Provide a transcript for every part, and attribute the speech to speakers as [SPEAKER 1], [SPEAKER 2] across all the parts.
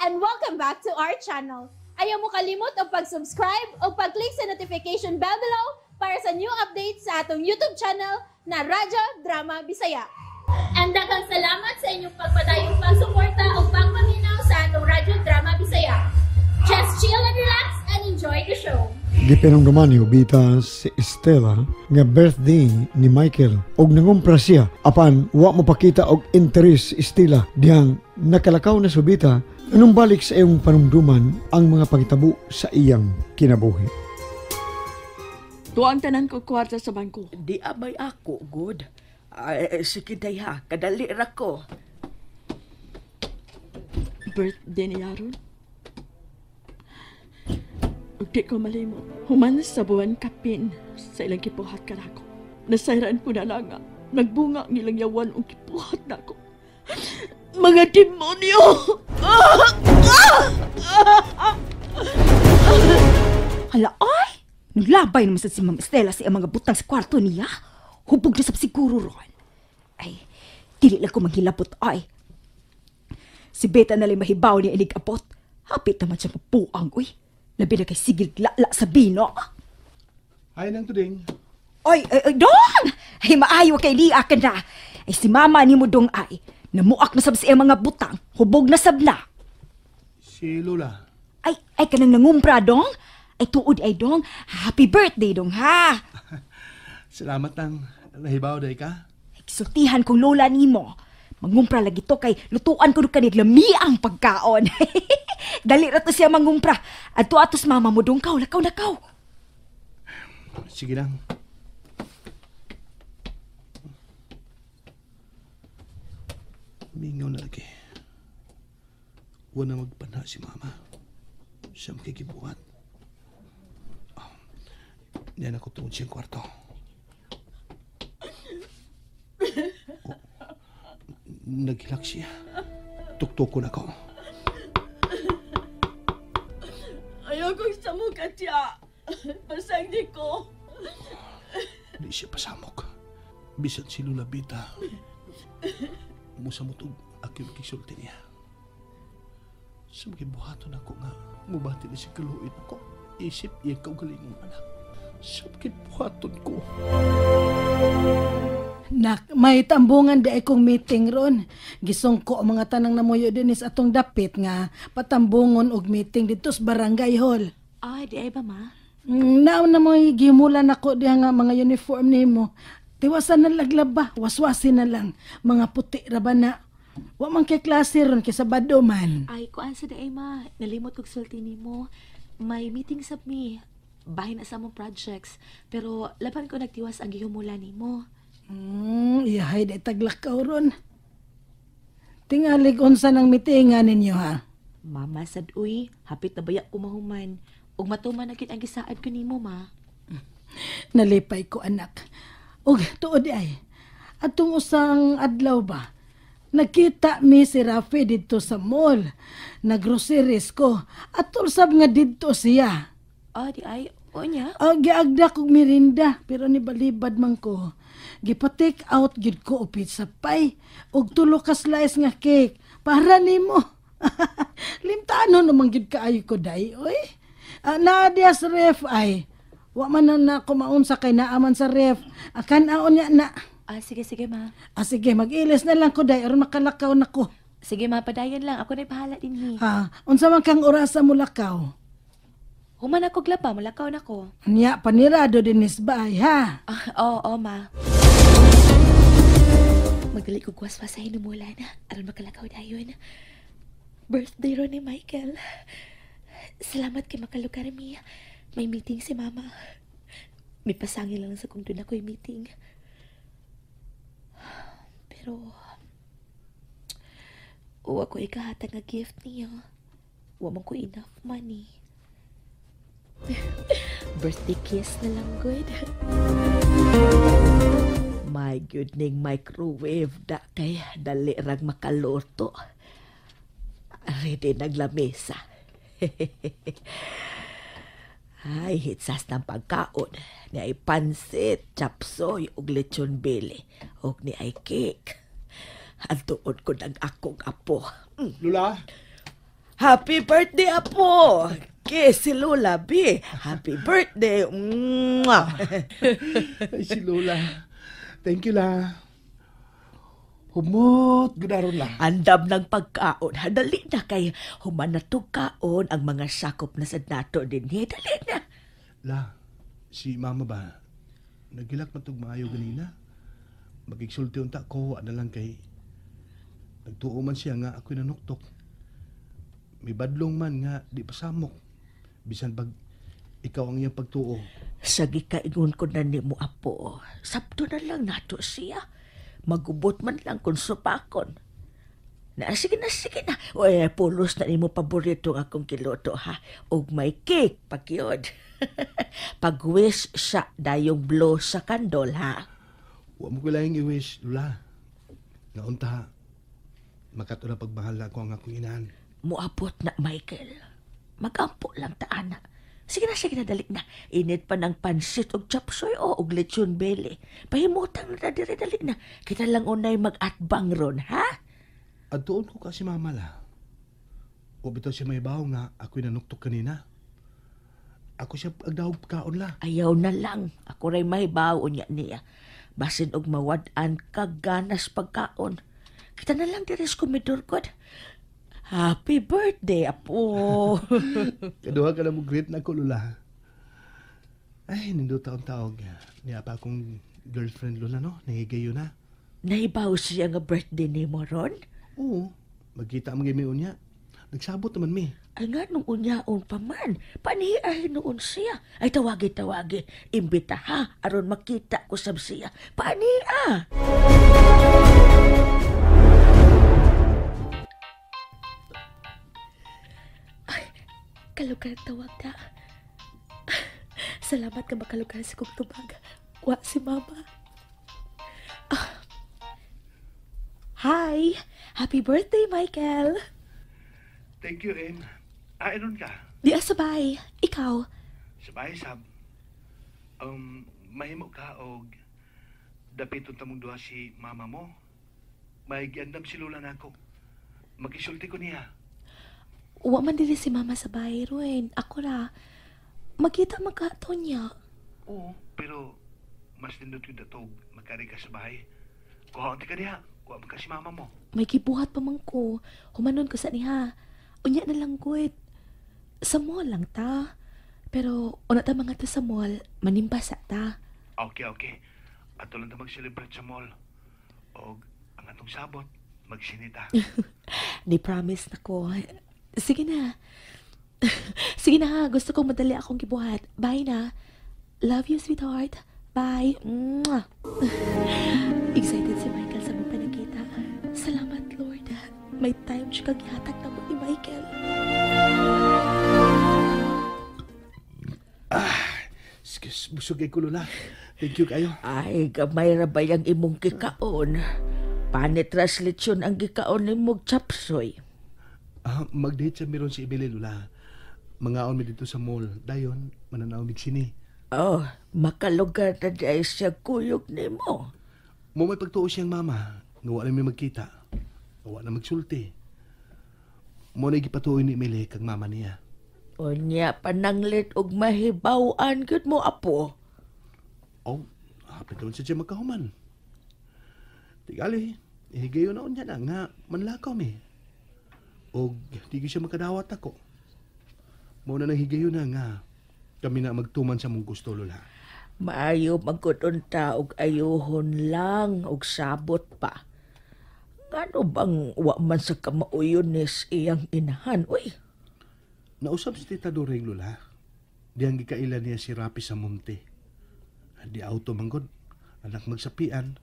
[SPEAKER 1] And welcome back to our channel. Ayaw mo kalimot og pag-subscribe o pag-click sa notification bell below para sa new updates sa atong YouTube channel na Radyo Drama Bisaya. And daghang salamat sa inyong pagpadayong pagsuporta o pagpaminaw sa atong Radyo Drama Bisaya. Just chill and relax and enjoy the show.
[SPEAKER 2] Gipinumduman ni Jovita si Estela nga birthday ni Michael og nangumpra siya apan wa mopakita og interes si Estela dihang nakalakaw na si Jovita, nanumbalik sa iyong panumduman ang mga pangitabo sa iyang kinabuhi.
[SPEAKER 3] Tuang tanan ko kwarta sa bangko.
[SPEAKER 4] Di abay ako, good. Ay, sige day ha, kadali ra ko.
[SPEAKER 3] Birthday ni Aaron. Ug di ko malimot. Human sa buwan kapin sa ilang kipuhat kanako. Nasayran ko na lang nga. Nagbunga ang ilang yawan og kipuhat nako. Mga demonyo!
[SPEAKER 5] Hala ay! Naglabay naman sad si Ma'am Estela sa iyang mga butang sa kwarto niya. Hubog na sab siguro ron. Ay, dili lang ko manghilabot ay. Si Beta na lang mahibaw niya inig abot. Hapit naman siya mapuang, uy. Labi na kay sigil lala sa bino.
[SPEAKER 6] Ay, nang tuding.
[SPEAKER 5] Oy, ay, ay, dong! Ay, maayo kay Lia ka na. Ay, si mama ni mo dong ay. Namuak na sab sa iyang mga butang. Hubog na sab na.
[SPEAKER 6] Si Lola.
[SPEAKER 5] Ay, ay, kanang nangumpra, dong. Ay, tuod ay, dong. Happy birthday, dong, ha?
[SPEAKER 6] Salamat nang nahibaw day ka.
[SPEAKER 5] Ay, gisultihan kong lola nimo. Mangumpra lagi to kay lutuan ko kanig lamiang pagkaon. Dali ra to siya mangumpra. Adto atos mama mo dong kaw, lakaw na kaw.
[SPEAKER 6] Sige lang. Mingaw na lagi. Wala magpanha si mama. Siya makikibuhat. Oh, niyan ako tungod siyang kwarto. Oh, naghilak siya. Tuktok ko na ko.
[SPEAKER 3] Ayaw kong samok at siya. Pasang di ko.
[SPEAKER 6] Di siya pasamok. Bisan si Lola Bita. Musamot og aking makisulti niya. Sa makibuhaton ako nga, mubati na si kaluin ako. Isip iya kaugalingong anak. Sa makibuhaton ko.
[SPEAKER 7] Nak, may tambungan di ay kong meeting ron. Gisungko ang mga tanang namuyo din is atong dapit nga patambungon og meeting dito sa barangay hall.
[SPEAKER 8] Ay, di ay ba, ma?
[SPEAKER 7] Naon na mo gimulan ako diha nga mga uniform nimo. Tiwasan na laglaba, waswasin na lang. Mga puti ra ba na? Wa man kay klase ron kay Sabado man.
[SPEAKER 8] Ay, kuan sa di ay, ma. Nalimot kog sulti nimo. May meeting sab mi. Bahin na sa among projects. Pero laban ko nagtiwas ang gihumula nimo.
[SPEAKER 7] Iyahay di taglakaw ron. Tingalig unsa nang meetingan ninyo ha?
[SPEAKER 8] Mama sad uy, hapit na baya ko mahuman. Ug matuman na gid ang gisaad ko nimo, ma.
[SPEAKER 7] Nalipay ko, anak. Ug tuod ay, atong usang adlaw ba, nagkita mi si Rafi didto sa mall. Naggroceries ko. Atol sab nga didto siya.
[SPEAKER 8] Ah, di ay, o niya?
[SPEAKER 7] Giagda kog merinda, pero nibalibad man ko. Gipa-take out gyud ko og pizza pie ug tulo ka slice nga cake para nimo. Limtano naman gyud kaayo ko day, oy. Naa diya sa ref ay. Wa man na na kumaon sa kay naaman sa ref. Akan aon niya na.
[SPEAKER 8] Ah, sige, sige, ma.
[SPEAKER 7] Ah, sige, mag-ilis na lang ko day aron makalakaw na ko.
[SPEAKER 8] Sige, ma, padayon lang. Ako na'y bahala din hi.
[SPEAKER 7] Ha, unsa man kang orasa mo lakaw?
[SPEAKER 8] Human ako glapa, mulakaw na ko.
[SPEAKER 7] Nya, panirado din is bay, ha?
[SPEAKER 8] Ah, oo, oo, ma. Magdali ko gwaswas sa hinumulan. Aron makalakaw dayon. Birthday ron ni Michael. Salamat kay makalukar mi. May meeting si mama. May pasangil lang sa kung doon ako'y meeting. Pero, uwa ko ikahatag nga gift niya. Wa man ko enough money. Birthday kiss na lang, good.
[SPEAKER 4] My good ning microwave da kay dali rag makaluto. Ready naglamesa. Ay, hitsas ng pagkaon. Ni ay pansit, chapsoy, ug lechon bili. Ug ni ay cake. Antuon ko ng akong apo.
[SPEAKER 6] Lula?
[SPEAKER 4] Happy birthday, Apo! Kiss si Lola B. Happy birthday! Mwah!
[SPEAKER 6] Ay, si Lola. Thank you, la. Humot, gudaron la.
[SPEAKER 4] Andam ng pagkaon. Ha, dali na kay humanatog kaon ang mga sakop na sa nato din. Dali na.
[SPEAKER 6] La, si mama ba? Nagilak man tog maayo ganina. Magigsulti unta ko, na lang kay nagtuo man siya nga ako'y nanuktok. May badlong man nga di pasamok. Bisan pag ikaw ang iyang pagtuo.
[SPEAKER 4] Sa gikaingon ko na nimo, Apo. Sabto na lang nato siya. Magubot man lang kung supakon. Na, sige na, sige na. O, eh, pulos na nimo paborito ang akong kiloto, ha? Og may cake, pagyod. Pag-wish siya dayong blow sa kandol, ha?
[SPEAKER 6] Wa mo ko lang i-wish, Lola. Nga unta, makato na pagmahal na ako ang akong inahan.
[SPEAKER 4] Muabot na, Michael. Magampo lang ta, ana. Sige na, dali na. Init pa ng pansit og chapsoy o og lechon belly. Pahimutang na diri, dali na. Kita lang unay mag-atbang ron, ha?
[SPEAKER 6] Adtuon ko kasi mama la. O bitaw siya may bawo nga ako'y nanuktok kanina. Ako siya agdahog kaon la.
[SPEAKER 4] Ayaw na lang. Ako ray may bawo niya niya. Basin og mawad-an kag ganas pagkaon. Kita na lang diri sa komedor ko. Happy birthday, Apo.
[SPEAKER 6] Kaduha ka na mo greet na ko, Lola. Ay, nindo taong taog. Niya pa akong girlfriend, Lola, no? Nahigayo na.
[SPEAKER 4] Nahibaw siya nga birthday ni mo ron?
[SPEAKER 6] Oo. Magkita ang mga niya. Nagsabot naman mi.
[SPEAKER 4] Ay nga, nung unyaon pa man. Panihiahin noon siya. Ay tawagi-tawagi. Imbita ha, aron makita ko sab siya. Paniha!
[SPEAKER 8] Kalugar tawag na. Salamat ka makalugar sa kong tubag. Wa si mama. Ah. Hi! Happy birthday, Michael!
[SPEAKER 6] Thank you, Em. Ah, inon ka?
[SPEAKER 8] Di asabay. Ikaw?
[SPEAKER 6] Sabay, sab. Mahimo ka og dapiton ta mong duha si mama mo. May giandam si Lola nako. Magisulti ko niya.
[SPEAKER 8] Wa man dili si mama sa bahay, Ruin. Ako ra. Magkita magkato niya.
[SPEAKER 6] Oo, pero mas nindot yung datog magkari ka sa bahay. Kuhaon ti ka diha. Wa man ka si mama mo.
[SPEAKER 8] May gibuhat pa man ko. Humanon ko sa niha. Unya na lang gud. Sa mall lang ta. Pero una ta mga ta sa mall, manimbasa ta.
[SPEAKER 6] Okay, okay. Ato lang ta mag-celebrate sa mall. Og ang atong sabot, magsinita.
[SPEAKER 8] Ni promise na ko. Sige na. Sige na ha. Gusto kong madali akong gibuhat. Bye na. Love you, sweetheart. Bye. Mwah. Excited si Michael sa mong panagkita. Salamat, Lord. May time siya kag ihatag na mo ni Michael.
[SPEAKER 6] Excuse, busog kay ko, Lola. Thank you kayo.
[SPEAKER 4] Ay, gamay ra ba yang imong gikaon? Panit ras lechon ang gikaon ni mong chapsoy.
[SPEAKER 6] Ah, mag-date sa meron si Emily, Lola. Mangaon mi dito sa mall. Dayon, mananaw mig sini.
[SPEAKER 4] Oh, makalugar na di ay siya kuyog nimo.
[SPEAKER 6] Mo may pagtuo siyang mama. Nga wala mi magkita. Nga wala magsulti. Mo na gipatuoy ni Emily kag mama niya.
[SPEAKER 4] Unya, pananglit og mahibaw-an gyud mo, Apo.
[SPEAKER 6] Oh, hapit naman siya magkahuman. Tigali, higayon na unya na nga manlakaw mi. Og di gyud siya makadawat ako. Mo na nang higayon na nga kami na magtuman sa mong gusto, Lola.
[SPEAKER 4] Maayo magud unta og ayuhon lang og sabot pa. Ngano bang wa man sa kamauyon ni iyang inahan, uy?
[SPEAKER 6] Nausap si Tita Doring, Lola. Diyang gikaila niya si Rapi sa munti. Di auto manggod. Anak magsapian.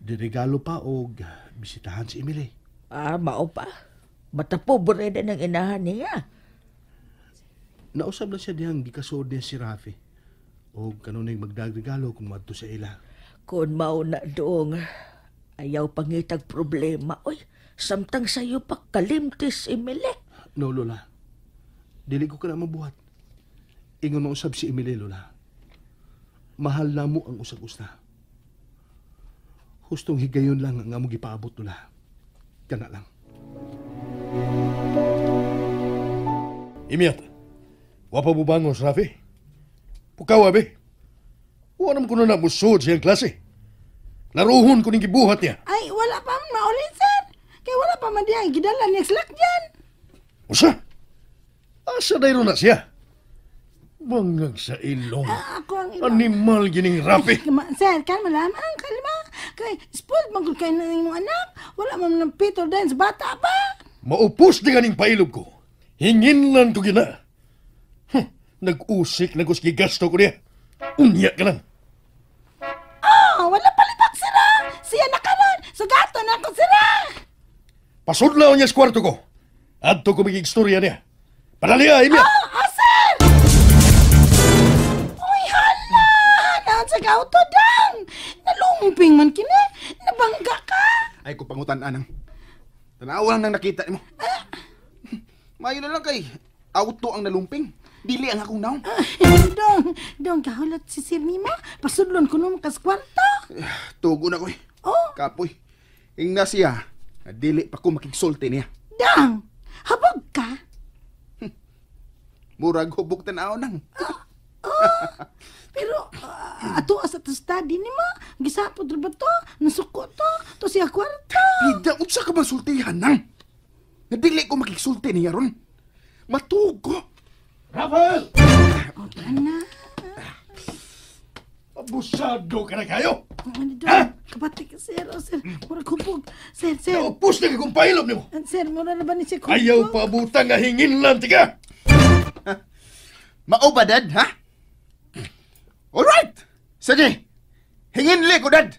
[SPEAKER 6] Di regalo pa og bisitahan si Emily.
[SPEAKER 4] Ah, mao pa. Matapobre din ang inahan niya.
[SPEAKER 6] Nausap na siya diyang gikasuod niya si Rafi. O kanunay magdagregalo kung madto sa ila.
[SPEAKER 4] Kung mao na dong, ayaw pangitag problema. Oy, samtang sayo pa kalimtis, Emily.
[SPEAKER 6] No, Lola. Dili ko ka na mabuhat. Ingon mausab si Emily, Lola. Mahal na mo ang usag-usta. Hustong higayon lang ang among gipaabot, Lola. Kana lang. Imiyat, wa pa bubangon sa Rafi? Pukaw, abi. Wa naman ko na namusod siyang klase. Laruhon ko ning gibuhat niya.
[SPEAKER 7] Ay, wala pa man maulin, sir. Kay wala pa man diya gidala niya slakyan.
[SPEAKER 6] Usa? Asa dayro na siya? Bangag sa ilong.
[SPEAKER 7] Ako ang ilong.
[SPEAKER 6] Animal gining Rafi.
[SPEAKER 7] Ay, sir, kalma lamang, kalma. Kay, spoiled man gud kay na imong anak. Wala man ng pito dance, bata pa.
[SPEAKER 6] Maupos di ganing pailob ko. Hingin lang ko gina. Huh, nag-usik na gus gigasto ko niya. Unya ka lang.
[SPEAKER 7] Oh, wala palibak sira. Siya na karon. Sugato na ako sira.
[SPEAKER 6] Pasudlaw niya sa kwarto ko. Adto ko magigstorya niya. Padali ah, Imya.
[SPEAKER 7] Oh, sir! Uy, hala! Naon sa auto dang! Nalumping man kini. Nabangga ka.
[SPEAKER 9] Ay, ko pangutan, anang. Tanawa lang nang nakita nimo. Mayo na lang kay auto ang nalumping. Dili ang akong naong.
[SPEAKER 7] Dong, dong, kahulat si Sir Nima. Pasudlon ko nung kas kwarto.
[SPEAKER 9] Tugo na ko eh.
[SPEAKER 7] Oh.
[SPEAKER 9] Kapoy. Ingna siya. Dili pa ko makigsulti niya.
[SPEAKER 7] Dang, habog ka?
[SPEAKER 9] Murag hubog tanaw nang.
[SPEAKER 7] Pero ato asa to study ni ma. Gisapot ra ba to? Nasuko to? To siya kwarto.
[SPEAKER 9] Pida, unsa ka ba sultihan nang? Nadili ko makigsulti niya ron. Matugo.
[SPEAKER 6] Rafael!
[SPEAKER 7] O, na.
[SPEAKER 6] Abusado ka na kayo!
[SPEAKER 7] Ano doon? Kapatid ka, sir. O, sir. Murag hubog. Sir, sir.
[SPEAKER 6] Naupos na kong pailom nimo.
[SPEAKER 7] Sir, mura na ba ni siya hubog?
[SPEAKER 6] Ayaw paabutan nga hingin lang, tiga!
[SPEAKER 9] Mao ba, Dad, ha? Alright! Sige! Hingin li ko, Dad!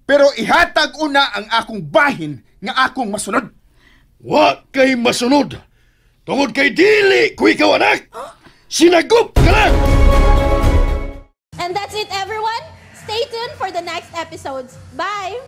[SPEAKER 9] Pero ihatag una ang akong bahin nga akong masunod.
[SPEAKER 6] Wa kay masunod! Tungod kay dili ko ikaw, anak! Sinagup ka lang!
[SPEAKER 1] And that's it, everyone. Stay tuned for the next episodes. Bye!